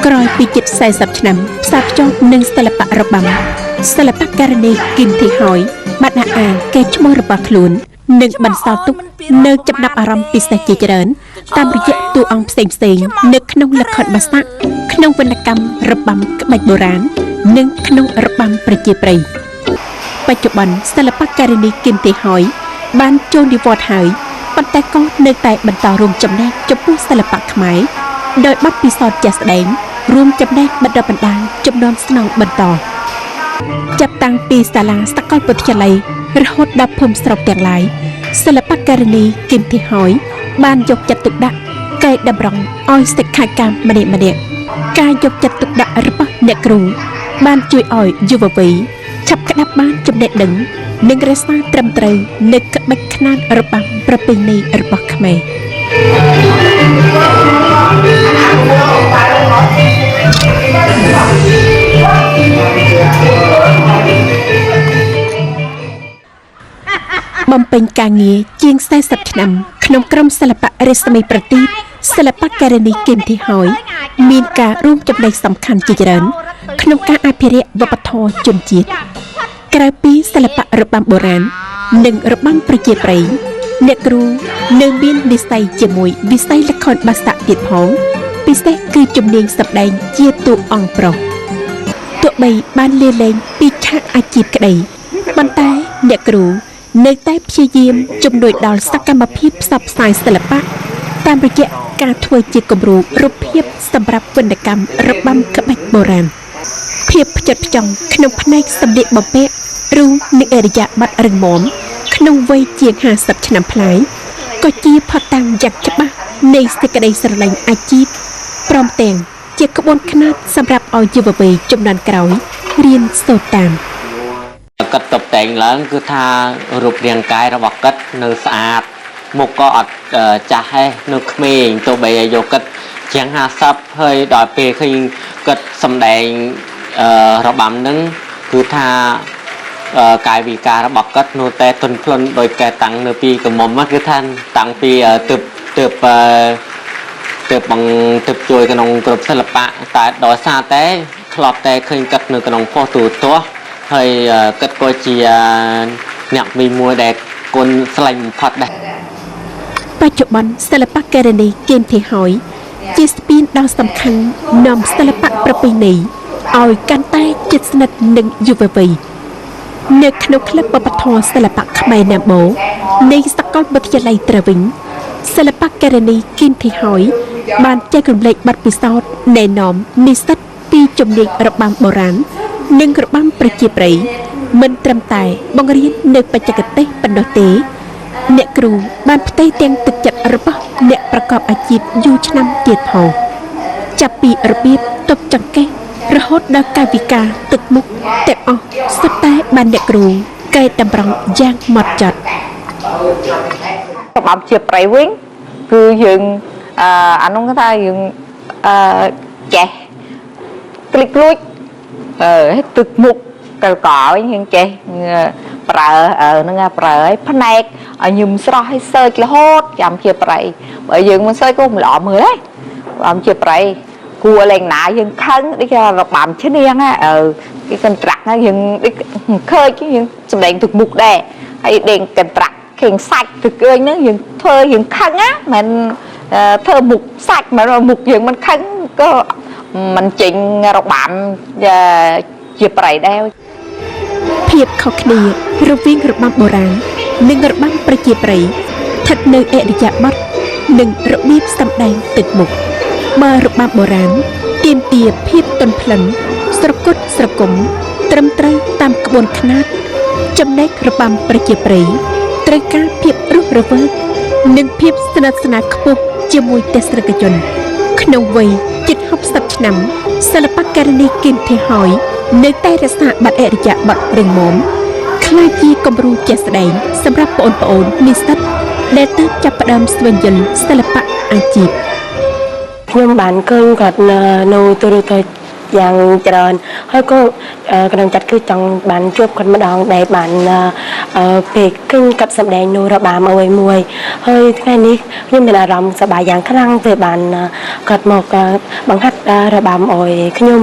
ក្រោយពីជិត40ឆ្នាំផ្សារភ្ជាប់នឹងសិល្បៈរបាំសិល្បករនីគឹមធីហើយបានដាក់អាងកេរ្តិ៍ឈ្មោះរបស់ខ្លួននិងបន្សល់ទុកនៅចំណាប់អារម្មណ៍ពិសេសជាច្រើនតាមរយៈតួអង្គផ្សេងៗនៅក្នុងល្ខោនបាសាក់ក្នុងវណ្ណកម្មរបាំក្បាច់បុរាណនិងក្នុងរបាំប្រជាប្រិយបច្ចុប្បន្នសិល្បករនីគឹមធីហើយបានចូលនិវត្តន៍ហើយប៉ុន្តែក៏នៅតែបន្តរួមចំណែកចំពោះសិល្បៈខ្មែរដោយបទពិសោធន៍ជាក់ស្ដែងរួមចំណែកបណ្ដុះបណ្ដាលចំនួនស្នងបន្តចាប់តាំងពីសាលាសាកលវិទ្យាល័យរហូតដល់ភូមិស្រុកទាំងឡាយសិល្បករនីគឹមធីហើយបានយកចិត្តទុកដាក់កែតម្រង់ឲ្យសិក្ខាកាមម្នាក់ៗការយកចិត្តទុកដាក់របស់អ្នកគ្រូបានជួយឲ្យយុវវ័យឆាប់ក្តាប់បានចំណេះដឹងនិងរក្សាត្រឹមត្រូវនៅក្បាច់ខ្នាតរបាំប្រពៃណីរបស់ខ្មែរបំពេញការងារជាង40ឆ្នាំក្នុងក្រុមសិល្បៈរស្មីប្រទីបសិល្បករនីគឹមធីហើយមានការរួមចំណែកសំខាន់ជាច្រើនក្នុងការអភិរក្សវប្បធម៌ជនជាតិក្រៅពីសិល្បៈរបាំបុរាណនិងរបាំប្រជាប្រិយអ្នកគ្រូនៅមាននិស្ស័យជាមួយវិស័យល្ខោនបាសាក់ទៀតផងពិសេសគឺជំនាញសម្ដែងជាតួអង្គប្រុសទោះបីបានលាលែងពីឆាកអាជីពក្តីប៉ុន្តែអ្នកគ្រូនៅតែព្យាយាមជំនួយដល់សកម្មភាពផ្សព្វផ្សាយសិល្បៈតាមរយៈការធ្វើជាគំរូរូបភាពសម្រាប់វណ្ណកម្មរបាំក្បាច់បុរាណភាពផ្ចិតផ្ចង់ក្នុងផ្នែកសម្លៀកបំពាក់ឬនឹងឥរិយាបថរឹងមាំក្នុងវ័យជាង50ឆ្នាំប្លាយក៏ជាផតាំងយ៉ាងច្បាស់នៃសេចក្តីស្រឡាញ់អាជីពព្រមទាំងជាក្បួនខ្នាតសម្រាប់ឲ្យយុវវ័យជំនាន់ក្រោយរៀនសូត្រតាមគាត់តុបតែងឡើងគឺថារូបរាងកាយរបស់គាត់នៅស្អាតមុខក៏អត់ចាស់ទេនៅក្មេងទោះបីអាយុគាត់ជាង50ហើយដល់ពេលឃើញគាត់សម្ដែងរបាំនឹងគឺថាកាយវិការរបស់គាត់នៅតែទន់ភ្លន់ដោយកែតាំងនៅពីក្រមុំគឺថាតាំងពីទើបទើបទើបបងទើបជួយក្នុងក្រុមសិល្បៈតែដោយសារតែធ្លាប់តែឃើញគាត់នៅក្នុងប៉ុស្តិ៍ទូរទស្សន៍ហើយគាត់ក៏ជាអ្នកមួយដែលគុណស្លាញ់បំផុតដែរបច្ចុប្បន្នសិល្បករនីគឹមធីហើយជាស្ពានដ៏សំខាន់នាំសិល្បៈប្រពៃណីឲ្យកាន់តែជិតស្និទ្ធនឹងយុវវ័យនៅក្នុងក្លឹបវប្បធម៌សិល្បៈខ្មែរណាបូនៃសាកលវិទ្យាល័យត្រាវិញសិល្បករនីគឹមធីហើយបានចែករំលែកបទពិសោធន៍ណែនាំនិស្សិតពីជំនាញរបាំបុរាណនិងរបាំប្រជាប្រិយមិនត្រឹមតែបង្រៀននៅបច្ចេកទេសប៉ុណ្ណោះទេអ្នកគ្រូបានផ្ទេរទាំងទឹកចិត្តរបស់អ្នកប្រកបអាជីពយូរឆ្នាំទៀតផងចាប់ពីរបៀបទប់ចង្កេះរហូតដល់កាយវិការទឹកមុខទាំងអស់សុទ្ធតែបានអ្នកគ្រូកែតម្រង់យ៉ាងម៉ត់ចត់របាំជាប្រិយវិញគឺយើងអានោះគេថាយើងចេះក្លិចលួចទឹកមុខកលកវិញយើងចេះប្រើហ្នឹងប្រើឲ្យផ្នែកឲ្យញឹមស្រស់ឲ្យសើចរហូតចាំជាប្រៃបើយើងមិនសើចក៏មិនល្អមើលដែរចាំជាប្រៃគួរលែងណាយើងខឹងដូចគេរបាំឈ្នាងគេកន្ត្រាក់យើងដូចឃើញយើងសម្ដែងទឹកមុខដែរហើយដេញកន្ត្រាក់ខេងសាច់ទឹកអើយហ្នឹងយើងធ្វើយើងខឹងណាមិនធ្វើមុខសាច់មិនមុខយើងមិនខឹងក៏មិនចេញរបាំជាប្រៃដែរភាពខុសគ្នារវាងរបាំបុរាណនិងរបាំប្រជាប្រិយស្ថិតនៅឥរិយាបថនិងរបៀបសម្ដែងទឹកមុខបើរបាំបុរាណទាមទារភាពទន់ភ្លន់ស្រគត់ស្រគំត្រឹមត្រូវតាមក្បួនខ្នាតចំណែករបាំប្រជាប្រិយត្រូវការភាពរស់រវើកនិងភាពស្និទ្ធស្នាលខ្ពស់ជាមួយទស្សនិកជនក្នុងវ័យជិត60ឆ្នាំសិល្បករនីគឹមធីហើយនៅតែរក្សាបទឥរិយាបថរឹងមាំក្លាយជាគំរូជាក់ស្ដែងសម្រាប់បងប្អូននិស្សិតដែលទើបចាប់ផ្ដើមស្វែងយល់សិល្បៈអាជីពខ្ញុំបានឃើញគាត់នៅទូរទស្សន៍ យ៉ាងច្រើនហើយក៏ក្នុងចិត្តគឺចង់បានជួបគាត់ម្ដងដែលបានពេលឃើញគាត់សម្ដែងនៅរបាំអ្វីមួយហើយថ្ងៃនេះខ្ញុំមានអារម្មណ៍សប្បាយយ៉ាងខ្លាំងពេលបានគាត់មកបង្ហាត់របាំឲ្យខ្ញុំ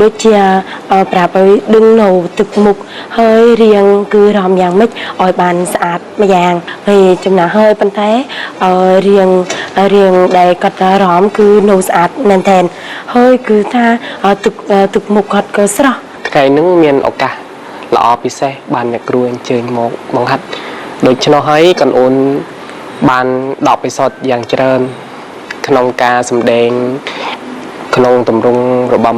ដូចជាប្រាប់ឲ្យดึងនៅទឹកមុខហើយរៀងគឺរំយ៉ាងម៉េចឲ្យបានស្អាតម្យ៉ាងហើយចំណាស់ហើយប៉ុន្តែរៀងរៀងដែលគាត់រំគឺនៅស្អាតមែនទែនហើយគឺថាទឹកមុខគាត់ក៏ស្រស់ ថ្ងៃហ្នឹងមានឱកាសល្អពិសេសបានអ្នកគ្រូអញ្ជើញមកបង្ហាត់ដូច្នោះហើយកូនអូនបានដកពិសោធន៍យ៉ាងច្រើនក្នុងការសម្ដែងក្នុងទម្រង់របាំ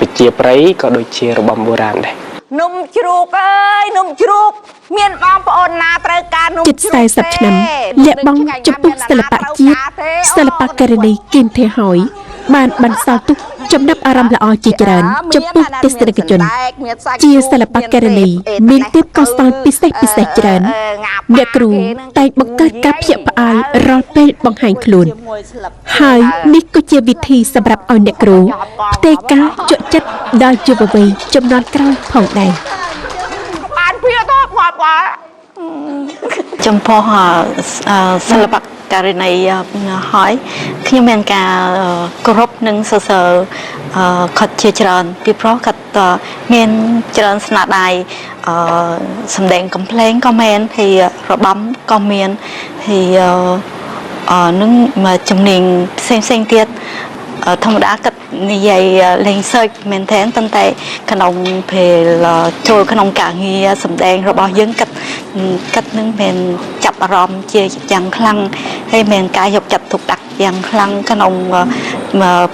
ប្រជាប្រិយក៏ដូចជារបាំបុរាណដែរ នំជ្រូកអើយនំជ្រូកមានបងប្អូនណាត្រូវការនំ ជិត40ឆ្នាំលះបង់ចំពោះសិល្បៈជាតិសិល្បករនីគីមធីហើយបានបន្សល់ទុកចំណាប់អារម្មណ៍ល្អជាច្រើនចំពោះទស្សនិកជនជាសិល្បករនីមានទេពកោសល្យពិសេសពិសេសច្រើនអ្នកគ្រូតែងបង្កើតការភ្ញាក់ផ្អើលរាល់ពេលបង្ហាញខ្លួនហើយនេះក៏ជាវិធីសម្រាប់ឲ្យអ្នកគ្រូផ្ទេរការជក់ចិត្តដល់យុវវ័យចំនួនក្រោយផងដែរ បានភៀទៅងាប់បា ចំពោះសិល្បករនីហើយខ្ញុំមានការគោរពនិងសរសើរគាត់ជាច្រើនពីព្រោះគាត់មានច្រើនស្នាដៃសម្ដែងកំភ្លែងក៏មានហើយរបាំក៏មានហើយនឹងជំនាញផ្សេងផ្សេងទៀតធម្មតាគាត់និយាយលេងសើចមែនទែនប៉ុន្តែក្នុងពេលចូលក្នុងការងារសម្ដែងរបស់យើងគាត់គាត់នឹងមានចាប់អារម្មណ៍ជាយ៉ាងខ្លាំងហើយមានការយកចិត្តទុកដាក់យ៉ាងខ្លាំងក្នុង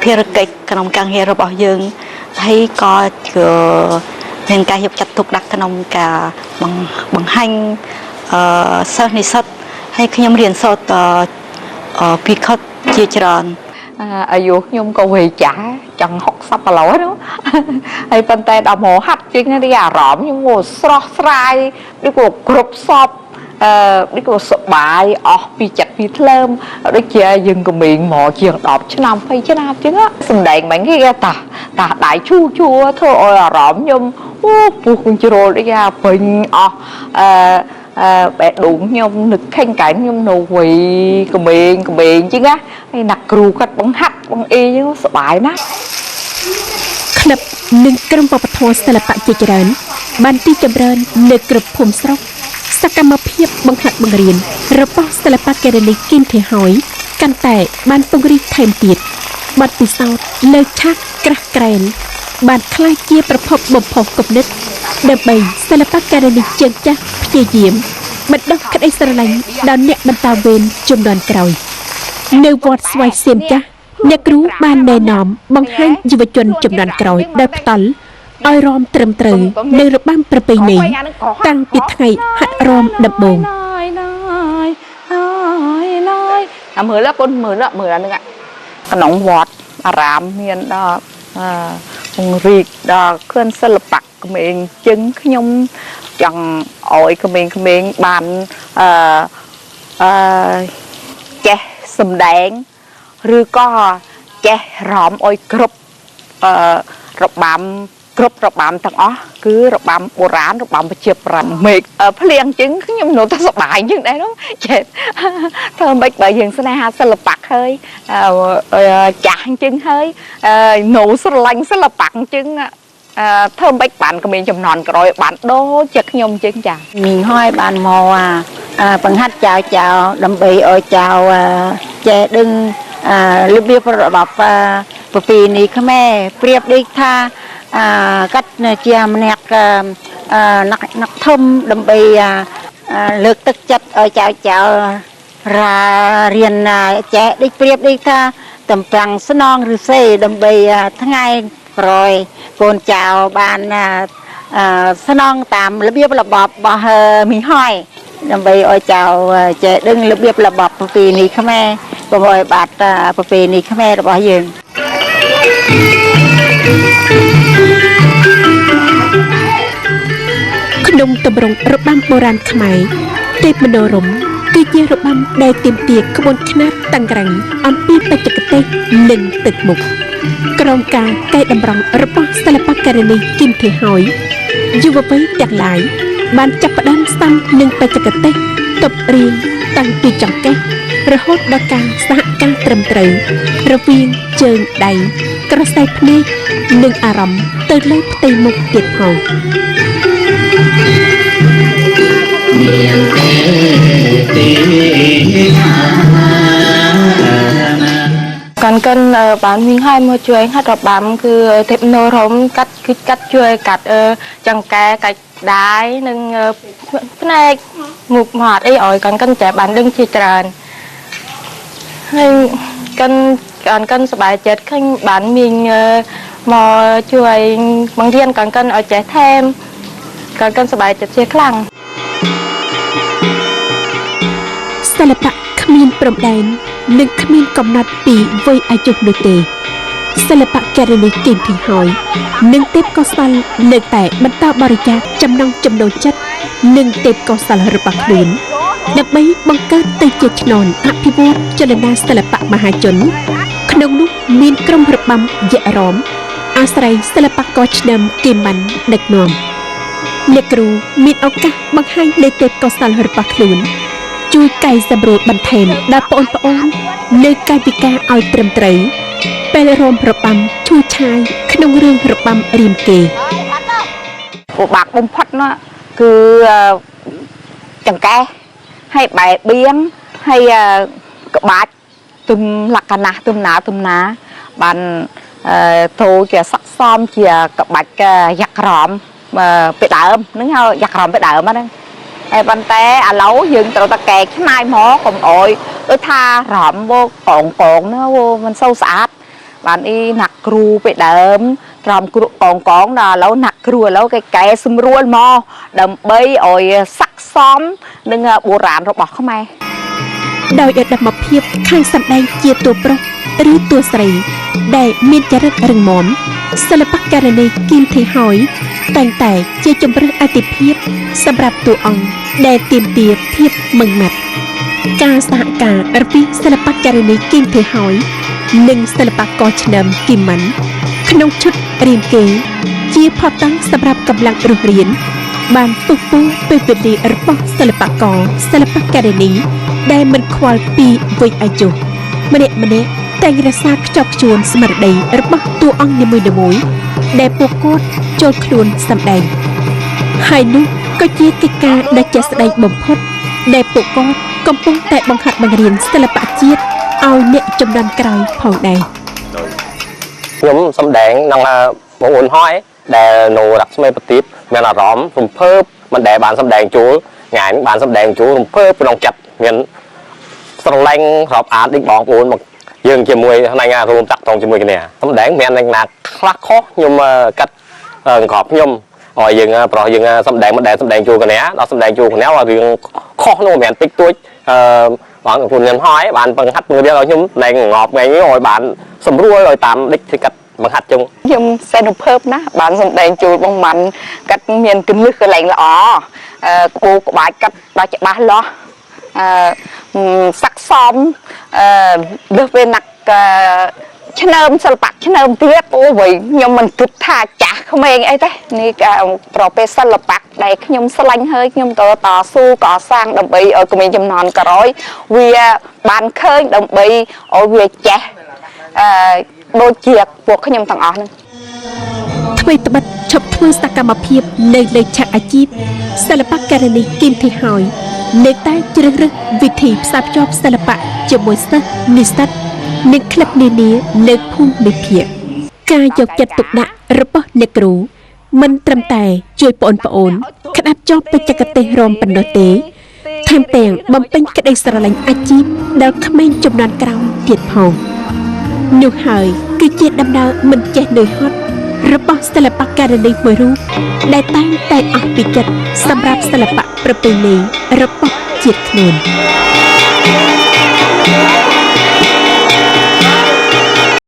ភារកិច្ចក្នុងការងាររបស់យើងហើយក៏មានការយកចិត្តទុកដាក់ក្នុងការបង្ហាញសិស្សនិស្សិតហើយខ្ញុំរៀនសូត្រពីគាត់ជាច្រើន អាយុខ្ញុំក៏វ័យចាស់ចង់60គីឡូនោះហើយប៉ុន្តែដល់មកហាត់ជាងនេះអារម្មណ៍ខ្ញុំមកស្រស់ស្រាយដូចក៏គ្រប់សពដូចក៏សប្បាយអស់ពីចិត្តពីធ្លើមដូចជាយើងក្មេងមកជាង10ឆ្នាំ20ឆ្នាំជាងសំដែងមិញគេតាតាដៃឈូឈួធ្វើឲ្យអារម្មណ៍ខ្ញុំអូពោះគជ្រុលដូចថាពេញអស់អឺបេះដូងខ្ញុំនឹកខេងកែនខ្ញុំនៅវ័យក្មេងក្មេងជាងណាហើយណាក់គ្រូគាត់បង្ហាត់បង្អីចឹងសប្បាយណាស់ ក្លឹបនិងក្រុមវប្បធម៌សិល្បៈជាច្រើនបានទីចម្រើននៅគ្រប់ភូមិស្រុកសកម្មភាពបង្ហាត់បង្រៀនរបស់សិល្បករនីគីមធីហើយកាន់តែបានពង្រីកថែមទៀតបទពិសោធន៍លើឆាកក្រាស់ក្រែនបានក្លាយជាប្រភពបំផុសគំនិតដើម្បីសិល្បករនីជើងចាស់ព្យាយាមបណ្ដុះក្តីស្រឡាញ់ដល់អ្នកបន្តវេនជំនាន់ក្រោយនៅវត្តស្វាយសៀមចាស់អ្នកគ្រូបានណែនាំបង្ហាញយុវជនចំនួនក្រោយដោយផ្ទាល់ឲ្យរំត្រឹមត្រូវនៅរបាំប្រពៃណីតាំងពីថ្ងៃហាត់រំដំបូង អាមើលកូនមើលមើលអានឹងក្នុងវត្តអារាមមានដល់ពង្រីកដល់គ្រឿនសិល្បៈក្មេងជឹងខ្ញុំចង់ឲ្យក្មេងៗបានអឺចេះសម្ដែងឬក៏ចេះរំឲ្យគ្រប់របាំគ្រប់របាំទាំងអស់គឺរបាំបុរាណរបាំប្រជាប្រដ្ឋមេឃភ្លៀងជាងខ្ញុំនៅតែសប្បាយជាងដែរនោះចេះធ្វើម៉េចបើយើងស្នេហាសិល្បៈហើយចាស់ជាងហើយនៅស្រឡាញ់សិល្បៈជាងធ្វើម៉េចបានក៏មានចំនួនក្រោយបានដូចជាខ្ញុំជាងចា មីងហើយបានមកបង្ហាត់ចៅចៅដើម្បីឲ្យចៅចេះដឹងរបៀបរបបប្រពៃណីខ្មែរប្រៀបដូចថាកាត់ជាម្នាក់ណាក់ធំដើម្បីលើកទឹកចិត្តឲ្យចៅចៅរារៀនចេះដូចប្រៀបដូចថាតំពាំងស្នងឫស្សីដើម្បីថ្ងៃក្រោយកូនចៅបានស្នងតាមរបៀបរបបរបស់មីងហើយដើម្បីឲ្យចៅចេះដឹងរបៀបរបបប្រពៃណីខ្មែរកុំឲ្យបាត់ប្រពៃណីខ្មែររបស់យើង ក្នុងទម្រង់របាំបុរាណខ្មែរទេពមនោរម្យគឺជារបាំដែលទាមទារក្បួនខ្នាតតឹងរ៉ឹងអំពីបច្ចេកទេសនិងទឹកមុខ ក្រោមការកែតម្រង់របស់សិល្បករនីគឹមធីហើយយុវវ័យទាំងឡាយបានចាប់ផ្ដើមស្ដាំនិងបច្ចេកទេសទប់រៀងតាំងពីចង្កេះរហូតដល់ការសហការត្រឹមត្រូវរវាងជើងដៃក្រសែភ្នែកនិងអារម្មណ៍ទៅលើផ្ទៃមុខទៀតផង កាន់កិនបានវិញហើយមកជួយហាត់របាំគឺទេពនោរមកាត់គឺកាត់ជួយកាត់ចង្កែកាច់ដាយនិងភ្នែកមុខមាត់អីឲ្យកាន់កិនចេះបានដឹងជាច្រើនហើយកិនកាន់កិនសប្បាយចិត្តឃើញបានមានមកជួយបង្រៀនកាន់កិនឲ្យចេះថែមកាន់កិនសប្បាយចិត្តជាខ្លាំង សិល្បៈគ្មានព្រំដែននិងគ្មានកំណត់ពីវ័យអាយុនោះទេសិល្បករនីគឹមធីហើយនិងទេពកោសលនៅតែបន្តបរិច្ចាគចំណង់ចំណូលចិត្តនិងទេពកោសលរបស់ខ្លួនដើម្បីបង្កើតទៅជាឆ្ននអភិវឌ្ឍចលនាសិល្បៈមហាជនក្នុងនោះមានក្រុមរបាំយៈរមអាស្រ័យសិល្បករឆ្នាំគីម៉ាន់ដឹកនាំអ្នកគ្រូមានឱកាសបង្ហាញនូវទេពកោសលរបស់ខ្លួនជួយកែសម្រួលបន្ថែមដល់បងប្អូននៅកាយវិការឲ្យត្រឹមត្រូវពេលរំរបាំឈូឆាយក្នុងរឿងរបាំរៀមគេ ពិបាកបំផុតនោះគឺចង្កេះហើយបែបៀងហើយក្បាច់ទំលក្ខណៈទំណាទំណាបានធូជាស័កសមជាក្បាច់យ៉ាក់ក្រមពីដើមហ្នឹងហៅយ៉ាក់ក្រមពីដើមហ្នឹងហើយប៉ុន្តែឥឡូវយើងត្រូវតែកែច្នៃមកកុំអោយដូចថារំវកងកងហ្នឹងមិនសូវស្អាតបានអីណាក់គ្រូពីដើមត្រមគ្រូកងកងដល់ឥឡូវណាក់គ្រូឥឡូវគេកែសម្រួលមកដើម្បីឲ្យស័កសមនឹងបុរាណរបស់ខ្មែរ ដោយឧត្តមភាពខាងសម្ដែងជាតួប្រុសឬតួស្រីដែលមានចរិតរឹងមាំសិល្បករនីគឹមធីហើយតែងតែជាជម្រើសអាទិភាពសម្រាប់តួអង្គដែលទាមទារភាពម៉ឺងម៉ាត់ការសហការរវាងសិល្បករនីគឹមធីហើយនិងសិល្បករឆ្នាំគីម៉ាន់ក្នុងឈុតរៀមគេជាភស្តុតាងសម្រាប់កម្លាំងរស់រានបានពុះពោពេលវេលារបស់សិល្បករសិល្បករនីដែលមិនខ្វល់ពីវ័យអាយុម្នាក់ម្នាក់តែងរក្សាខ្ជាប់ខ្ជួនស្មារតីរបស់តួអង្គនីមួយៗដែលពួកគាត់ចូលខ្លួនសម្ដែងហើយនោះក៏ជាកិច្ចការដ៏ជាក់ស្ដែងបំផុតដែលពួកគាត់កំពុងតែបង្ហាត់បង្រៀនសិល្បៈជាតិឲ្យអ្នកជំនាន់ក្រោយផងដែរ ខ្ញុំសម្ដែងនឹងបងអូនហើយដែលនៅរស្មីប្រទីបមានអារម្មណ៍រំភើបមិនដែលបានសម្ដែងចូលថ្ងៃនេះបានសម្ដែងចូលរំភើបក្នុងចិត្តមានស្រឡាញ់រាប់អានដូចបងប្អូនមកយើងជាមួយក្នុងការរួមតាក់ទងជាមួយគ្នាសម្ដែងមានណាខ្លះខុសខ្ញុំកាត់ក្របខ្ញុំឲ្យយើងប្រុសយើងសម្ដែងមិនដែលសម្ដែងចូលគ្នាដល់សម្ដែងចូលគ្នារឿងខុសនោះមិនមែនតិចតួចអឺបងប្អូនខ្ញុំហើយបានបង្ហាត់បង្រៀនឲ្យខ្ញុំសម្ដែងងប់ថ្ងៃនេះឲ្យបានសម្រួលឲ្យតាមដូចที่កាត់បង្ហាត់ជុង ខ្ញុំសែនរំភើបណាស់បានសម្ដែងជួលបងម៉ាន់កាត់មានកលឹះកន្លែងល្អគូក្បាច់កាត់ដល់ច្បាស់លាស់អឺស័កសមអឺលើសពេលណាក់ឆ្នើមសិល្បៈឆ្នើមទៀតអូវៃខ្ញុំមិនគិតថាចាស់ក្មេងអីទេនេះប្រភេទសិល្បៈដែលខ្ញុំស្រឡាញ់ហើយខ្ញុំទៅតស៊ូកសាងដើម្បីឲ្យក្មេងចំនួនក្រោយវាបានឃើញដើម្បីឲ្យវាចេះអឺដូចជាពួកខ្ញុំទាំងអស់ហ្នឹង អ្វីត្បិតឈប់ធ្វើសកម្មភាពនៅលើឆាកអាជីពសិល្បករនីគឹមធីហើយនៅតែជ្រើសរើសវិធីផ្សារភ្ជាប់សិល្បៈជាមួយសិស្សនិស្សិតនិងក្លឹបនានានៅភូមិភាគការយកចិត្តទុកដាក់របស់អ្នកគ្រូមិនត្រឹមតែជួយប្អូនប្អូនក្តាប់ចប់បច្ចេកទេសរំប៉ុណ្ណោះទេថែមទាំងបំពេញក្តីស្រឡាញ់អាជីពដល់ក្មេងជំនាន់ក្រោយទៀតផងនោះហើយគឺជាដំណើរមិនចេះនឿយហត់របស់សិល្បករនីមួយរូបដែលតែងតែអស់ពីចិត្តសម្រាប់សិល្បៈប្រពៃណីរបស់ជាតិខ្លួន។